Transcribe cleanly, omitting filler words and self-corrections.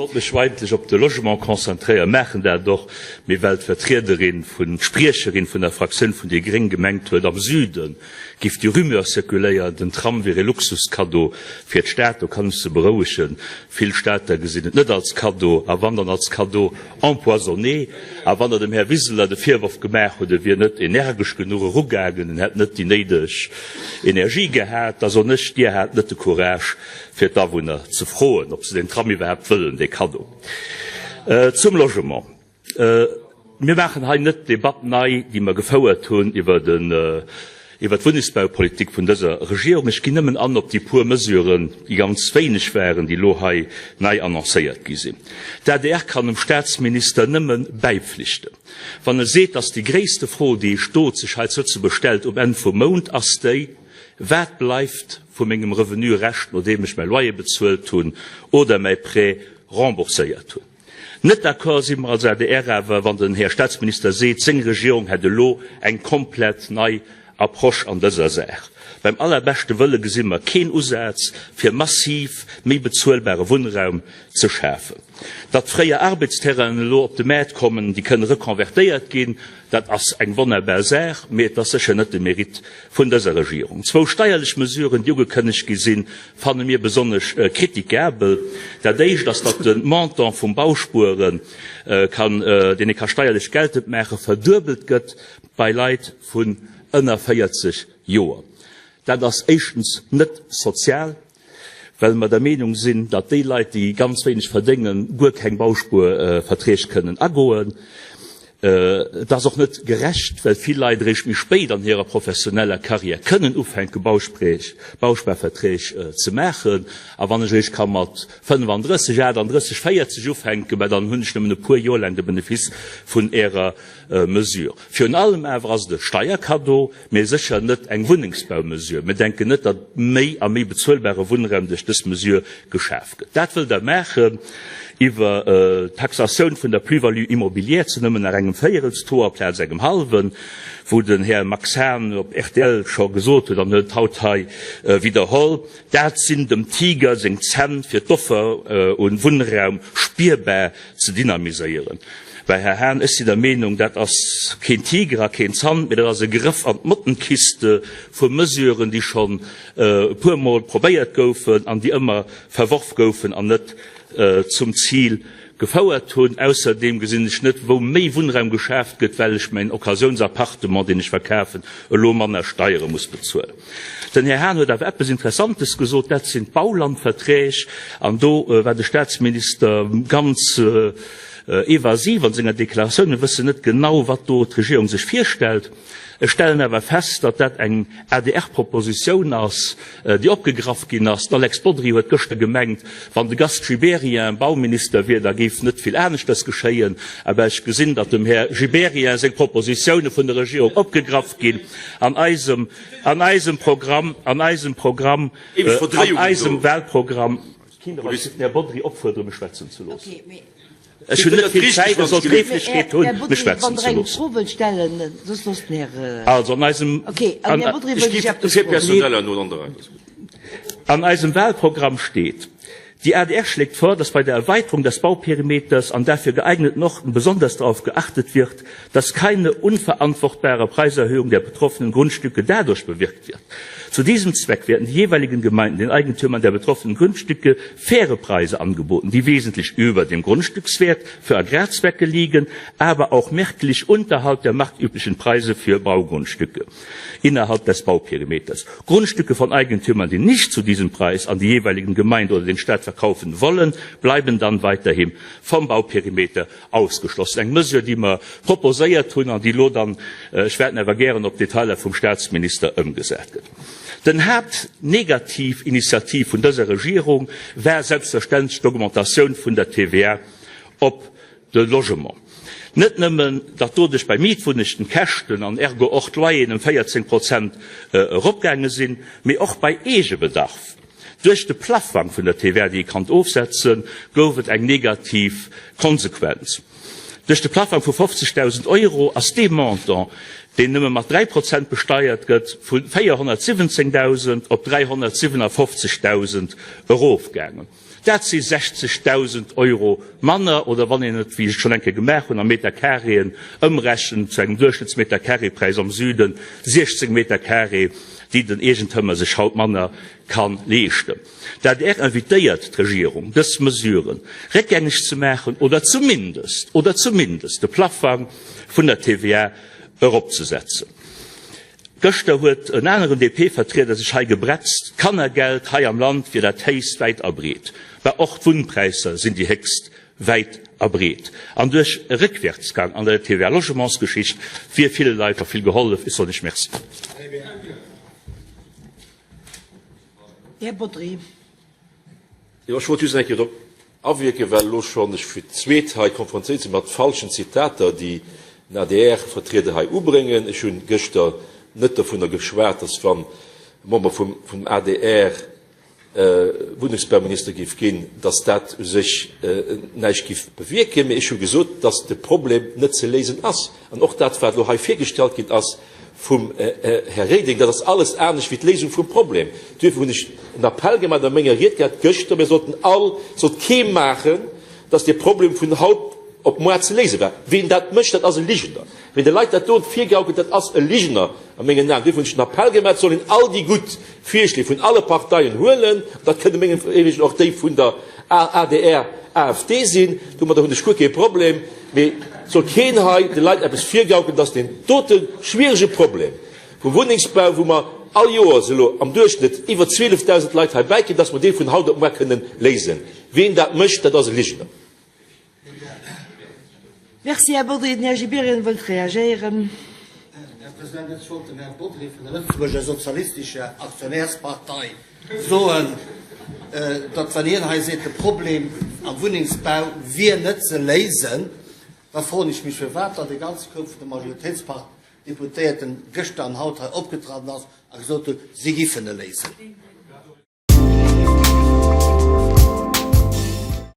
Wollt mech eigentlech op de Logement konzentréieren, maachen dat och, mee well d'Vertriederin vun, d'Spriecherin vun der Fraktioun vun déi gréng gemengt huet, am Süde giff déi Rumeur zirkuléieren, den Tram wier e Luxuskaddo fir d'Stad, do kann ech se berouegen, vill Stater gesinn et net als Kaddo, a wann dann als Cadeau empoisonné. A wann Der dem Här Wiseler de Virworf gemaach hutt, e wier net energesch genuch erugaangen, en hätt net déi néideg Energie gehat, da soen ech, Dir hat net de Courage, fir d'Awunner ze froen, ob se deen Tram iwwerhaapt wëllen, dee Kaddo. Zum Logement, Mir maachen hei net d'Debatt nei, déi mer gefouert hunn iwwer den, iwwer d'Wunnengsbaupolitik vun dëser Regierung. Ech ginn nëmmen an op déi puer Mesuren, déi ganz wéineg waren, déi elo hei nei annoncéiert gi sinn. D'adr kann dem Statsminister nëmme bäipflichten, wann e seet, dass déi gréisste Fro, déi e Stot sech hei zu Lëtzebuerg stellt um Enn vum Mount, ass déi, Wat bleift vu mengem Revenu rescht, nodeem ech mäi Loyer bezuelt hunn oder mäi Prêt rembourséiert hunn? Net d'accord si mer als adr awer, wann den Här Statsminister seet, seng Regierung hätt elo eng komplett nei Approche an dëser Saach. Beim allerbeschte Wëlle gesi mer keen Usaz, fir massiv méi bezuelbare Wunnraum ze schafen. Datt fréier Arbeitsterrainen elo op de Maart kommen, déi kënne rekonvertéiert ginn, dat ass eng wonnerbar Saach, mee et ass sécher net de Mérite vun dëser Regierung. Zwou steierlech Mesuren, déi ugekënnegt gi sinn, fanne mir besonnesch kritikabel. Dat éischt ass, datt de Montant vum Bauspuere kann, deen ee ka steierlech geltend maachen, verduebelt gëtt bei Leit vun ënner 40 Joer. Dat ass éischtens net sozial, well mer der Meenung sinn, datt déi Leit, déi ganz wéineg verdéngen, guer keng Bauspuerverträg kënnen agoen. Et ass och net gerecht, well vill Leit eréischt méi spéit an hirer professioneller Carrière kënnen ufänke Bausparverträg ze maachen. A wann ech eréischt ka mat 35, 38, 40 ufänken, mä dann hunn ech nëmmen e puer Joer laang de Benefice vun Ärer Mesure. Virun allem awer ass et e Steierkaddo, mee sécher net eng Wunnengsbaumesure. Mir denken net, datt méi a méi bezuelbare Wunnraum duerch dës Mesure geschaf gëtt. Dat wëllt Der maachen iwwer d'Taxatioun vun der Plus-value immobilière zu nëmmen nach engem Véierelstaux aplaz engem hallwen, wou den Här Max Hahn op rtl scho gesot huet an huet et haut hei widderholl, dat sinn dem Tiger seng Zänn, fir d'Offer u Wunnraum spierbar ze dynamiséieren. Well, Här Hahn, ech sinn der Meenung, dat ass keen Tiger a keen Zant, mee dat ass e Grëff an d'Mottenkiste vu Mesuren, déi schonn e puermol probéiert goufen an déi ëmmer verworf goufen an net zum Zil gefouert hunn. Ausserdeem gesinn ech net, wou méi Wunnraum geschaaft gëtt, well ech mäin Occasionsappartement, deen ech verkafen, elo manner Steiere muss bezuelen. Den Här Hahn huet awer eppes Interessantes gesot, dat sinn d'Baulandverträg. An do war de Statsminister ganz evasiv an senger Deklaratioun. Mir wëssen net genau, wat do d'Regierung sech virstellt. Ech stellen awer fest, datt dat eng ADR-Propositioun ass, déi opgegraff ginn ass. Den Alex Bodry huet gëschter gemengt, wann de Gast Gibéryen Bauminister wier, da géif net vill aneschters geschéien. Awer ech gesinn, datt dem Här Gibéryen seng Propositioune vun der Regierung opgegraff ginn. An eisem, an eisem Programm, an eisem Programm, an eisem Wahlprogramm, Kinder, ech géif den Här Bodry opfuerderen, mech schwätzen ze loossen. Ech hunn net vill Zäit, ech soll d'Héiflechkeet hunn, mech schwätzen ze loossen. Also, an eisem, an eisem Wahlprogramm steet, Die ADR schlägt vor, dass bei der Erweiterung des Bauperimeters an dafür geeigneten Orten besonders darauf geachtet wird, dass keine unverantwortbare Preiserhöhung der betroffenen Grundstücke dadurch bewirkt wird. Zu diesem Zweck werden die jeweiligen Gemeinden den Eigentümern der betroffenen Grundstücke faire Preise angeboten, die wesentlich über dem Grundstückswert für Agrarzwecke liegen, aber auch merklich unterhalb der marktüblichen Preise für Baugrundstücke innerhalb des Bauperimeters. Grundstücke von Eigentümern, die nicht zu diesem Preis an die jeweiligen Gemeinde oder den Staat verkaufen wollen, bleiben dann weiterhin vom Bauperimeter ausgeschlossen. Eng Mesure, déi mer proposéiert hunn an déi elo dann, ech waarden awer gären op d'Detailer vum Statsminister, ëmgesat gëtt. Den Haaptnegativ Initiativ vun dëser Regierung war selbstverständlech d'Augmentatioun vun der TVA op de Logement. Net nëmmen, datt doduerch bei Mietwunnegten d'Käschten an ergo och d'Loyeren ëm 14 Prozent eropgaange sinn, mee och bei Eegebedarf. Duerch de Plaffang vun der TVA, déi ee kann ofsetzen, gouf et eng negativ Konsequenz. Duerch de Plaffang vu 50.000 Euro ass dee Montant, deen nëmme mat 3 Prozent besteiert gëtt, vu 417.000 op 357.000 erofgaangen. Dat si 60.000 Euro manner, oder wann een et, wéi ech et schonn eng Kéier gemaach hunn, a Meterkareeën ëmrechent, zu engem Duerchschnëttsmeterkareepräis am Süden, 16 Meterkaree, déi den Eegentëmer sech haut manner ka leeschten. D'adr invitéiert d'Regierung, dës Mesuren réckgängeg ze maachen oder zumindest, oder zumindest de Plaffang vun der TVA eropzesetzen. Gëschter huet en aneren DP-Vertrieder sech hei gebretzt, d'Kannergeld hei am Land wier dat héchst wäit a breet. Bah, och d'Wunnpräisser sinn déi héchst wäit a breet. An duerch e Réckwärtsgang an der TVA-Logementsgeschicht wier ville Leit der vill gehollef. Ech soen Iech Merci. Här Bodry. Jo, ech wollt just eng Kéier drop awierken, well elo schonn ech fir d'zweet hei konfrontéiert sinn mat falschen Zitater, déi den ADR-Vertrieder hei ubréngen. Ech hunn gëschter net dovunner geschwat, dass wann e Member vum adr Wunnengsbauminister géif ginn, dass dat u sech näischt géif bewierken, mee ech hu gesot, dass de Problem net ze léisen ass. An och dat, wat elo hei virgestallt ginn ass vum Här Reding, dat ass alles anescht wéi d'Léisung vum Problem. Duerfir hunn ech en Appell gemaach a menger Ried gehat gëschter, mir sollten all, sollt kee maachen, dass dee Problem vun haut op moar ze léise war. Ween dat mécht, dat ass e Ligener. Ween de Leit dat do virgaukelt, dat ass e Ligener a mengen Aen. Duerfir hunn ech den Appell gemaach, et soll een all déi gutt Virschléi vun alle Parteien huelen, an dat kënne mengen och déi vun der adr, AfD sinn, domadder hunn ech guer kee Problem, mee et soll keen hei de Leit eppes virgaukelen, dass deen dote schwierege Problem vum Wunnengsbau, wou mer all Joers elo am Duerchschnëtt iwwer 12.000 Leit hei bäikritt, dass mer dee vun haut op muar kënnen léisen. Ween dat mécht, dat ass e Ligener. Merci, Här Bodry. Den Här Gibéryen wëllt reagéieren. Här President, ech wollt dem Här Bodry vun der Lëtzebuerger Sozialistescher Aktionärspartei soen, datt wann hien hei seet, de Problem am Wunnengsbau wier net ze léisen, da froen ech mech, firwat dann dee ganze Koup vun de Majoritéitspartdeputéierten gëschter an haut hei opgetraden ass a gesot huet, si giffen e léisen.